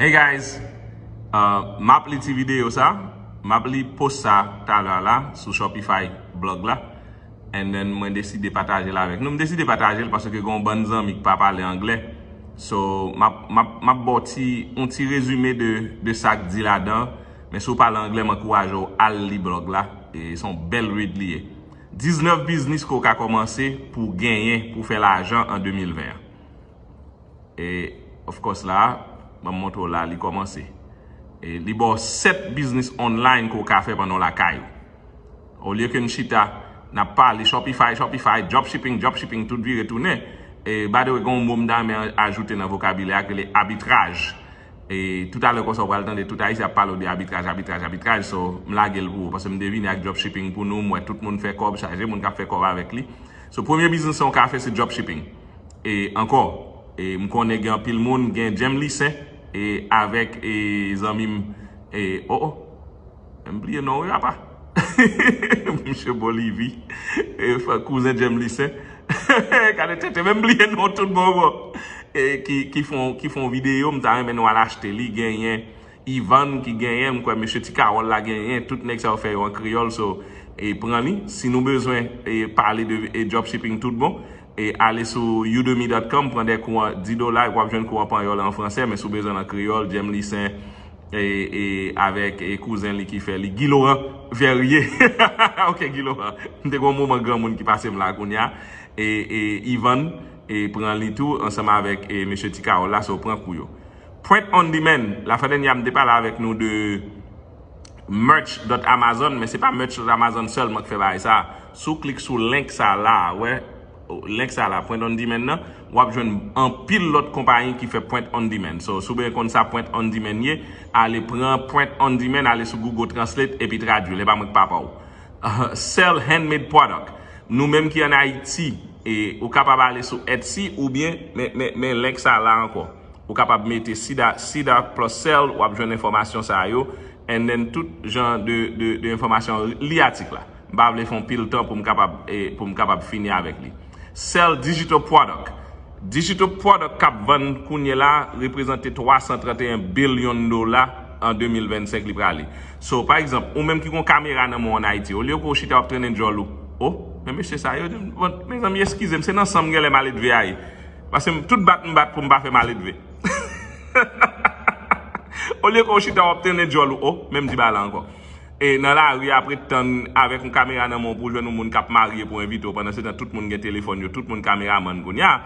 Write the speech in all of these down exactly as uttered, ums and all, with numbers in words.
Hey guys, uh, m ap li ti videyo sa, m ap li post sa talè la sou Shopify blog la, and then mwen deside pataje l avèk nou. M deside pataje l paske gen yon bann zanmi ki pa pale anglè. So, m ap, m ap, m ap ba w ti, yon ti rezime de, de sa k di ladan, men si w pale anglè, m ankouraje w al li blog la. E se yon bèl read li ye. Diznèf biznis ke w ka kòmanse pou w genyen, pou w fè lajan an de mil ven an. E, of course, la, ban m montre w la, li kòmanse. E li ba w sèt biznis online ke w ka fè pandan w lakay ou. Olye ke n chita, n ap pale Shopify, Shopify, dropshipping, dropshipping, tout vire tounen. E, by the way, gen yon mo m ta renmen ajoute nan vokabilè a ki rele abitraj. E, toutalè konsa, w pral tande tout Ayisyen ap pale w de abitraj, abitraj, abitraj. So, m lage l pou ou, paske m te vini ak dropshipping pou nou, m wè tout moun fè kòb, chaje moun k ap fè kòb avèk li. So, premye biznis sa w ka fè, se dropshipping. E ankò, e m konnen gen anpil moun, gen Jemlisen, e avèk, e zanmi m, e, oh, oh, m bliye non, wi, apa. Misye Bolivi, e, kouzen Jemlisen. Gade tete, men m bliye non tout bon, bon. E ki, ki fon, ki fon videyo, m ta renmen nou al achte li, genyen Ivan ki genyen, m kwè mesye Ti Kawòl la genyen, tout nèg sa yo fè yo an kreyòl, so, e pran li. Si nou bezwen, e pale de, e dropshipping tout bon, e ale sou udemy dot com, pran de kou an dis dola, epi w ap jwenn kou an panyòl e an fransè, men si w bezwen l an kreyòl, Jemlisen, e, e avèk, e kouzen li ki fè li, Guy Laurent Verrier. Ok, Guy Laurent. M te gen yon moman granmoun ki pase m la kounye a. E, e Ivan, e pran li tou, ansanm avèk, e mesye Ti Kawòl la, so pran kou yo. Print on demand. Lafwa dènyè a, m te pale avèk nou de merch dot amazon, men se pa merch dot amazon sèlman ki fè bagay sa. Si w klik sou link sa la, wè, link sa la, print on demand nan, w ap jwenn anpil lòt konpayi ki fè print on demand. So, si w bezwen konn sa print on demand ye, ale pran print on demand, ale sou Google Translate, epi tradui l. E pa mwen ki papa w. Uh, sell handmade product. Nou menm ki ann Ayiti, e, ou kapab ale sou Etsy oubyen, men, men, men link sa la ankò. Ou kapab mete Sida, Sida plus sell, w ap jwenn enfòmasyon sa yo, and then tout jan de, de, de enfòmasyon, li atik la. M pa vle fè yon pil tan pou m kapab, e, pou m kapab fini avèk li. Sell digital product. Digital product k ap vann kounye la reprezante twa san trannteyen bilyon dola an de mil vennsenk li prale. So, pa egzanp, ou menm ki gon kamera nan men w ann Ayiti, olye ke w chita w ap trennen djòl ou, oh, men mesye sa yo, bon, mezanmi, eskize m, se nan san m genlè maledve a ye. Paske m, tout bat m bat pou m pa fè maledve. Olye ke w chita w ap trennen djòl ou, oh, men m di bagay la ankò. E nan lari a, ap ret tann avèk yon kamera nan men w pou w jwenn yon moun k ap marye pou envite w. Pandansetan, tout moun gen telefòn yo, tout moun kameramann kounye a.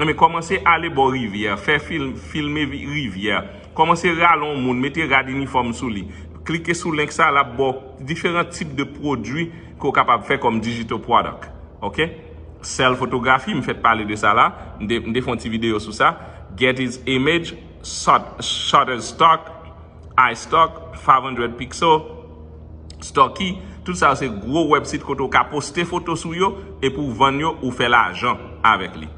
Enben, kòmanse ale bò rivyè, fè film, filme vi-, rivyè. Kòmanse rale yon moun, mete rad inifòm sou li. Klike sou link sa, l ap ba w diferan tip de pwodui ke w kapab fè kòm digital product. Ok? Sell fotografi, m fèk pale de sa la. M te, m te fè yon ti videyo sou sa. Getty's Image, Shut-, Shutterstock, iStock, five hundred Pixel, Stocky, tout sa yo se gwo website kote w ka poste foto sou yo, epi w vann yo, ou fè lajan avèk li.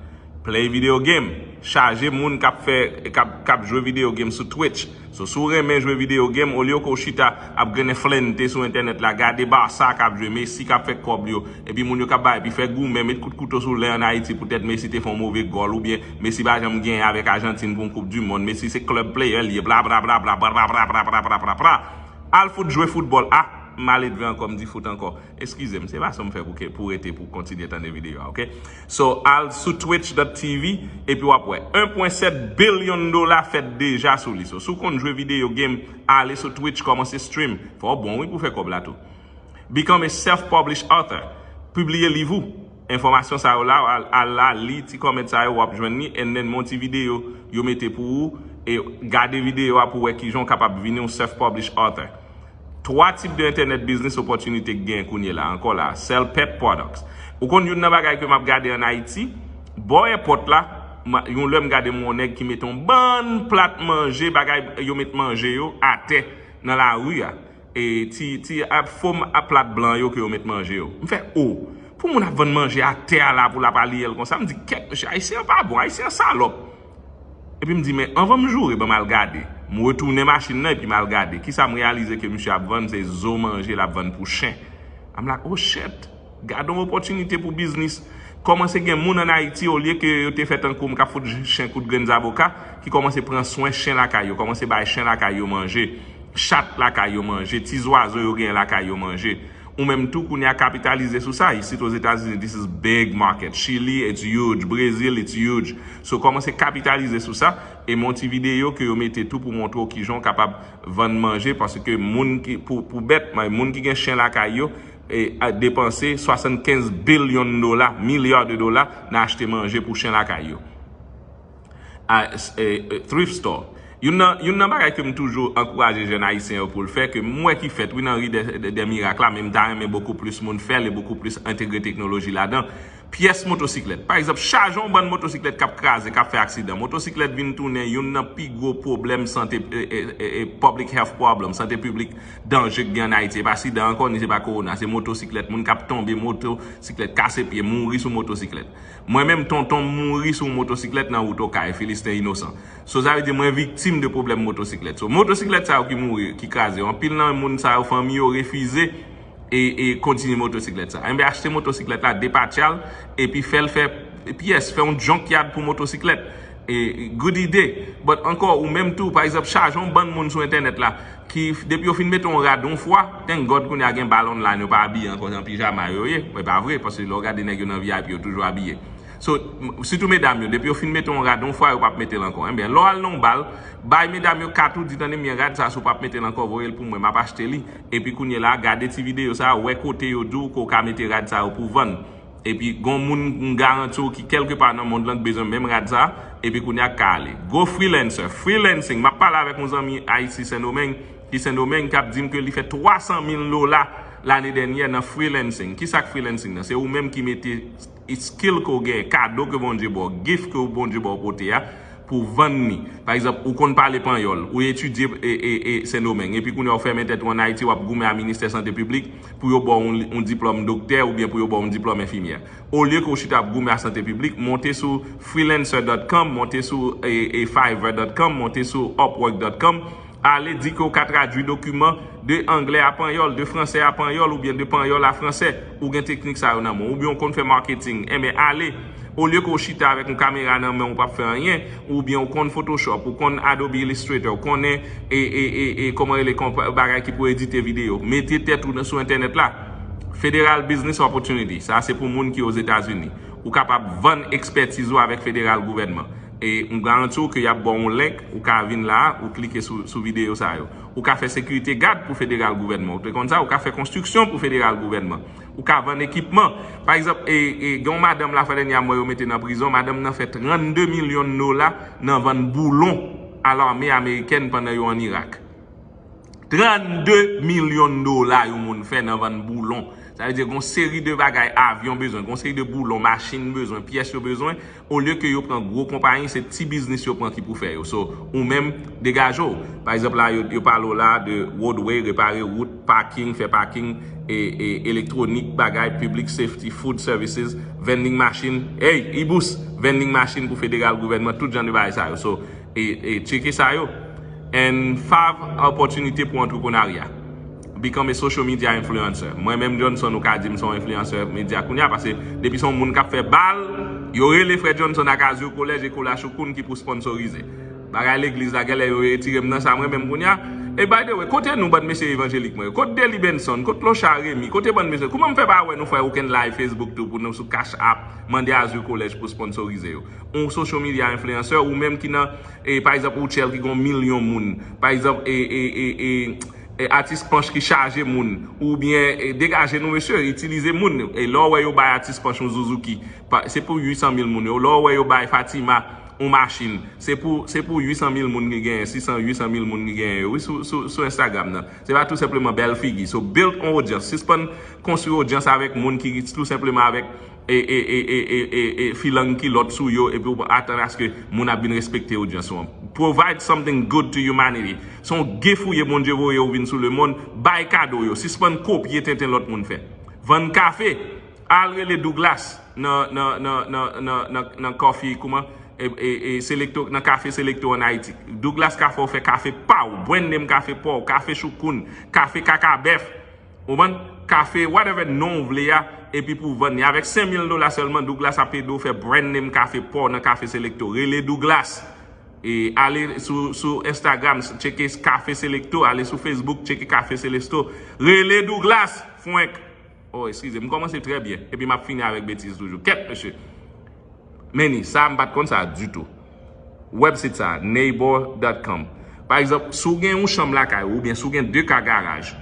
Play video game, chaje moun k ap fè, k ap, k ap jwe video game sou Twitch. So, si w renmen jwe video game, olye ke w chita ap grennen flente sou entènèt la, gade Barça k ap jwe, Messi k ap fè kòb yo, epi moun yo k ap bay, epi fè goumen, met kout kouto sou len ann Ayiti, poutèt Messi te fè yon move gòl, oubyen Messi pa janm genyen avèk Ajantin pou yon koup di mond, Messi se club player li ye, bla, bla, bla. Al fout jwe foutbòl. Ah, maledve ankò, m di fout ankò. Eskize m, se pa sa m fè pou ke, pou rete, pou kontinye tande videyo a, ok? So, al sou twitch dot tv, epi w ap wè. En pwen sèt bilyon dola fèt deja sou li. So, si w konn jwe videyo game, ale sou Twitch, kòmanse stream. Fò w bon, wi, pou fè kòb la tou. Become a self-published author. Pibliye liv ou. Enfòmasyon sa yo la, al, al la, li ti comment sa yo, w ap jwenn li, and then men yon ti videyo yo mete pou ou, e gade videyo a pou wè kijan w kapab vin yon self-published author. Twa tip de entènèt biznis opòtinite k gen kounye la, ankò la, sell pet products. Ou konn youn nan bagay ke m ap gade ann Ayiti, bò èpòt la, ma-, yon lè m gade m wè yon nèg ki mete yon bann plat manje, bagay yo met manje yo atè nan lari a. E ti, ti ap fo m ap plat blan yo ke yo met manje yo. M fè, o, pou moun ap vann manje atè a la pou l ap aliye l konsa, m di, kèt, mesye, Ayisyen an pa bon, Ayisyen an salòp. Epi m di, men anvan m joure, ban m al gade. M retounen machin nan epi m al gade. Kisa m reyalize ke misye ap vann, se zo manje l ap vann pou chen. I'm like, oh shit, gade yon opòtinite pou biznis. Kòmanse gen moun ann Ayiti, olye ke yo te fè tankou m k ap fout chen kout grenn zaboka, ki kòmanse pran swen chen lakay yo, kòmanse bay chen lakay yo manje, chat lakay yo manje, ti zwazo yo gen lakay yo manje. Ou menm tou kounye a kapitalize sou sa. Isit Ozetazini, this is big market. Chili, it's huge. Brezil, it's huge. So kòmanse kapitalize sou sa. E m yon ti videyo ke yo mete tou pou montre w kijan w kapab vann manje, paske moun ki, pou, pou bèt, moun ki gen chen lakay yo, e, a depanse swasannkenz bilyon dola, milya de dola nan achte manje pou chen lakay yo. A, e, e, thrift store. Youn nan, youn nan bagay ke m toujou ankouraje jèn ayisyen yo pou l fè, ke m wè ki fèt, wi, nan ri dè, dè, dè mirak la, men m ta renmen bokou plis moun fè l e bokou plis entegre teknoloji ladan. Pyès motosiklèt. Pa egzanp, chaje yon bann motosiklèt k ap kraze, k ap fè aksidan. Motosiklèt vin tounen youn nan pi gwo pwoblèm sante, e, e, e, e, public health problem, sante piblik, danje k gen ann Ayiti. E pa sida ankò, ni se pa kowona, se motosiklèt, moun k ap tonbe, motosiklèt kase pye, mouri sou motosiklèt. Mwen menm, tonton m mouri sou yon motosiklèt nan wout Okay, Filisten Inosan. So, sa vle di mwen viktim de pwoblèm motosiklèt. So, motosiklèt sa yo ki mouri, ki kraze yo, anpil nan moun sa yo, fanmi yo refize e, e kontinye motosiklèt sa. Enben, achte motosiklèt la, depatcha l, epi fè l fè pyès, fè yon junkyard pou motosiklèt. E, good ide. But ankò, ou menm tou, pa egzanp, chaje yon bann moun sou entènèt la, ki, depi yo fin mete yon rad yon fwa, thank God kounye a gen bal online, yo pa abiye ankò, nan pijama yo ye. E pa vre, paske lè w gade nèg yo nan V I P, yo toujou abiye. So, m-, sitou medam yo, depi yo fin mete yon rad yon fwa, yo p ap mete l ankò. Enben, lè w al nan yon bal, bay medam yo kat ou, di, "Tande m byen, rad sa, si w p ap mete l ankò, voye l pou mwen, m ap achte li." Epi kounye la, gade ti videyo sa, wè kote yo di w ke w ka mete rad sa yo pou vann. Epi gon moun m garanti w ki kèlkepa nan mond lan k bezwen menm rad sa, epi kounye a k ka ale. Go freelancer, freelancing. M ap pale avèk yon zanmi Ayiti Sendomeng, ki Sendomeng, k ap di m ke li fè twa san mil dola lane dènyè nan freelancing. Kisa k freelancing nan? Se ou menm ki mete skill ke w genyen, kado ke Bondye ba w, gift ke Bondye ba w pote a, pou vann li. Pa egzanp, ou konn pale panyòl, ou etidye e, e, e Sendomeng, epi kounye a w fèmen tèt ou ann Ayiti, w ap goumen a Ministè Sante Piblik pou yo ba w yon, yon diplòm doktè oubyen pou yo ba w yon diplòm enfimyè. Olye ke w chita ap goumen a sante piblik, monte sou freelancer dot com, monte sou e, e fiverr dot com, monte sou upwork dot com, ale di ke w ka tradui dokiman de anglè a panyòl, de fransè a panyòl, oubyen de panyòl a fransè. Ou gen teknik sa yo nan men w, oubyen w konn fè marketing. Enben, ale, olye ke w chita avèk yon kamera nan men w, w p ap fè anyen, oubyen w konn Photoshop, ou konn Adobe Illustrator, ou konnen e, e, e, e kòman rele konp-, bagay ki pou edite videyo. Mete tèt ou nan, sou entènèt la. Federal Business Opportunity, sa se pou moun ki Ozetazini. Ou kapab vann ekspètiz ou avèk federal gouvènman. E m garanti w ke y ap ba w yon link, ou ka vin la a, ou klike sou, sou videyo sa yo. Ou ka fè sekirite gad pou federal gouvènman. Ou te konn sa, ou ka fè konstriksyon pou federal gouvènman. Ou ka vann ekipman. Pa egzanp, e, e, gen yon madanm la, fwa dènyè a m wè yo mete nan prizon, madanm nan fè trannde milyon dola nan vann boulon a lame amerikèn pandan yo ann Irak. Trannde milyon dola yon moun fè nan vann boulon. Sa vle di gon seri de bagay avyon bezwen, gon seri de boulon, machin bezwen, pyès yo bezwen. Olye ke yo pran gwo konpayi, se ti biznis yo pran ki pou fè yo. So, ou menm, degaje w. Pa egzanp la, yo, yo pale w la de roadway, repare wout, parking, fè parking, e, e, elektronik, bagay, public safety, food services, vending machine. Hey, Ibous, vending machine pou federal gouvènman, tout jan de bagay sa yo. So, e, e tcheke sa yo. And five, opòtinite pou antreprenarya. Become a social media influencer. Mwen menm Johnson, ou ka di m se yon enfliyansè medya kounye a, paske depi se yon moun k ap fè bal, yo rele frè Johnson ak Azur College e Kola Choukoun ki pou sponsorize. Bagay legliz la, genlè yo retire m nan sa mwen menm kounye a. E by the way, kote nou bann mesye evanjelik mwen yo? Kot Deli Benson? Kot Locha Remy? Kote bann mesye? Kouman m fè pa wè nou fè okenn live Facebook tou pou nou sou Cash App, mande Azur College pou sponsorize yo? Yon social media influencer, ou menm ki nan, e, pa egzanp, Rutshelle ki gon milyon moun, pa egzanp, e, e, e, e, e, atis panch ki chaje moun, oubyen, e, degaje nou, mesye, itilize moun. E lè w wè yo bay atis panch yon Suzuki, pa, se pou uit san mil moun yo. Lè w wè yo bay Fatima yon machin, se pou, se pou uit san mil moun ki genyen, sis san, uit san mil moun ki genyen yo, wi, sou, sou, sou Instagram nan. Se pa tou senpleman bèl figi. So, build on audience. Sispann konstwi odyans avèk moun ki tou senpleman avèk e, e, e filang kilòt sou yo, epi w atann aske moun ap vin respekte odyans ou an. Provide something good to humanity. Se yon gift ou ye, Bondye voye w vin sou lemonn, bay kado yo, sispann kopye tenten lòt moun fè. Vann kafe, al rele Douglas nan, nan, nan, nan, nan, nan, nan kòfi, kouman? E, e, e Selecto, nan kafe Selecto ann Ayiti. Douglas ka fè w fè kafe pa w, Brand Name kafe pa w, kafe Choukoun, kafe Kaka Bèf. Ou konprann? Kafe, whatever non w vle a, epi pou vann li. Avèk senk mil dola sèlman, Douglas ap ede w fè brand name kafe pa w nan Kafe Selecto. Rele Douglas. E ale sou, sou Instagram, tcheke Kafe Selecto. Ale sou Facebook, tcheke Kafe Selecto. Rele Douglas, fwenk. Oh, eskize, m kòmanse trè byen. Epi m ap fini avèk betiz toujou. Kèt, mesye. Men ni, sa m pa t konn sa ditou. Website sa, neighbor dot com. Pa egzanp, si w gen yon chanm lakay ou, oubyen si w gen de ka garaj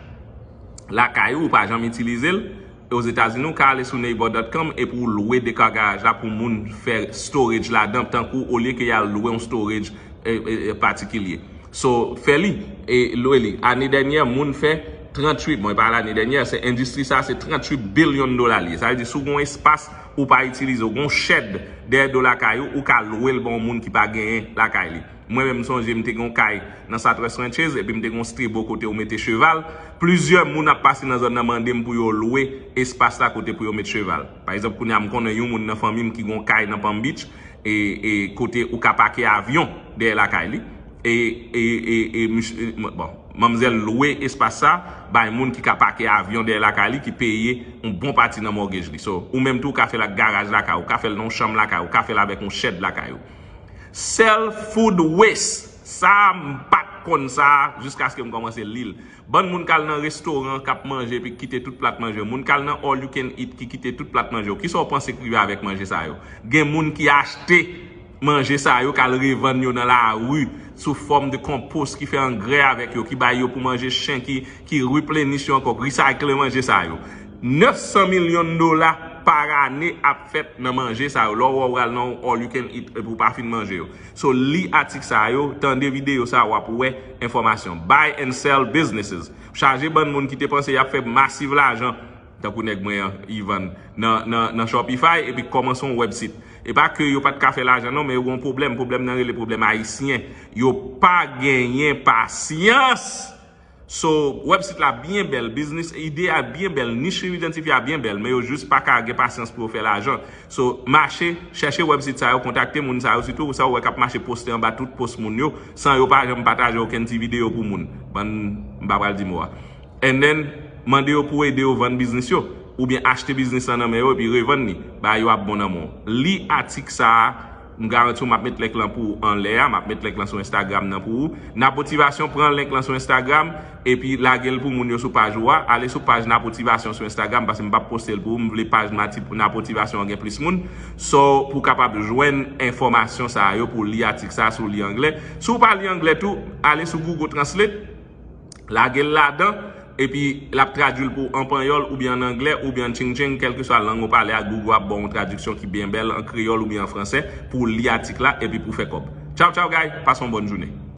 lakay ou, ou pa janm itilize l, Ozetazini, ou ka ale sou neighbor dot com epi w lwe de ka garaj la pou moun fè storage ladan, tankou olye ke y al lwe yon storage e, e, e, patikilye. So, fè li, e lwe li. Ane dènyè, moun fè tranntuit, bon, e pa lane dènyè, se endistri sa, se tranntuit bilyon dola li ye. Sa vle di, si w gen yon espas ou pa itilize, ou gen yon shed dèyè do lakay ou, ou ka lwe l ba yon moun ki pa genyen lakay li. Mwen menm, m sonje m te gen yon kay nan Southwest Ranches, epi m te gen yon stebo kote ou mete cheval. Plizyè moun ap pase nan zòn nan mande m pou yo lwe espas la kote pou yo met cheval. Pa egzanp, kounye a m konnen yon moun nan fanmi m ki gen yon kay nan Palm Beach, e, e kote ou ka pake avyon dèyè lakay li. E, e, e, e, mich- e, bon, manmzèl lwe espas sa bay moun ki ka pake avyon dèyè lakay li, ki peye yon bon pati nan mortgage li. So, ou menm tou, ou ka fè l ak garaj lakay ou, ou ka fè l nan yon chanm lakay ou, ou ka fè l avèk yon shed lakay ou. Sell food waste. Sa, m pa t konn sa jiskaske m kòmanse li l. Bann moun k al nan restoran, k ap manje, epi kite tout plat manje yo. Moun k al nan all you can eat, ki kite tout plat manje yo. Kisa w panse k rive avèk manje sa yo? Gen moun ki achte manje sa yo, k al revann yo nan lari sou fòm de konpos, ki fè angrè avèk yo, ki bay yo pou manje chen, ki, ki replenish yo ankò, recycle manje sa yo. Nèf san milyon dola pa ane ap fèt nan manje sa yo. Lè w wè w al nan all you can eat, epi w pa fin manje yo. So, li atik sa yo, tande videyo sa, w ap wè enfòmasyon. Buy and sell businesses. Chaje bann moun ki te panse y ap fè masiv lajan, tankou nèg mwen an, Ivan, nan, nan, nan Shopify, epi kòmanse yon website. E pa ke yo pa t ka fè lajan non, men yo gen yon pwoblèm. Pwoblèm nan rele pwoblèm ayisyen. Yo pa genyen pasyans. So, website la byen bèl, biznis ide a byen bèl, nich yo idantifye a byen bèl, men yo jis pa ka gen pasyans pou yo fè lajan. So, mache, chèche website sa yo, kontakte moun sa yo, sitou sa w wè k ap mache poste anba tout post moun yo, san yo pa janm pataje okenn ti videyo pou moun. Bann, m pa pral di mo a. And then, mande yo pou ede yo vann biznis yo, oubyen achte biznis lan nan men yo epi revann li, ba yo ap bon nan men w. Li atik sa a, m garanti w m ap met link lan pou ou anlè a, m ap met link lan sou Instagram nan pou ou. Napotivasyon, pran link lan sou Instagram, epi lage l pou moun yo sou paj ou a. Ale sou paj Napotivasyon sou Instagram, paske m p ap poste l pou ou, m vle paj Mati-, Napotivasyon an gen plis moun. So, pou w kapab jwenn enfòmasyon sa yo pou w li atik sa a, si w li anglè. Si w pa li anglè tou, ale sou Google Translate, lage l ladan, epi l ap tradui l pou w an panyòl, oubyen an anglè, oubyen an tchingtching, kèlkeswa lang ou pale a, Google ap ba w yon tradiksyon ki byen bèl an kreyòl oubyen an fransè, pou w li atik la, epi pou w fè kòb. Tchaw, tchaw, guy, pase yon bòn jounen.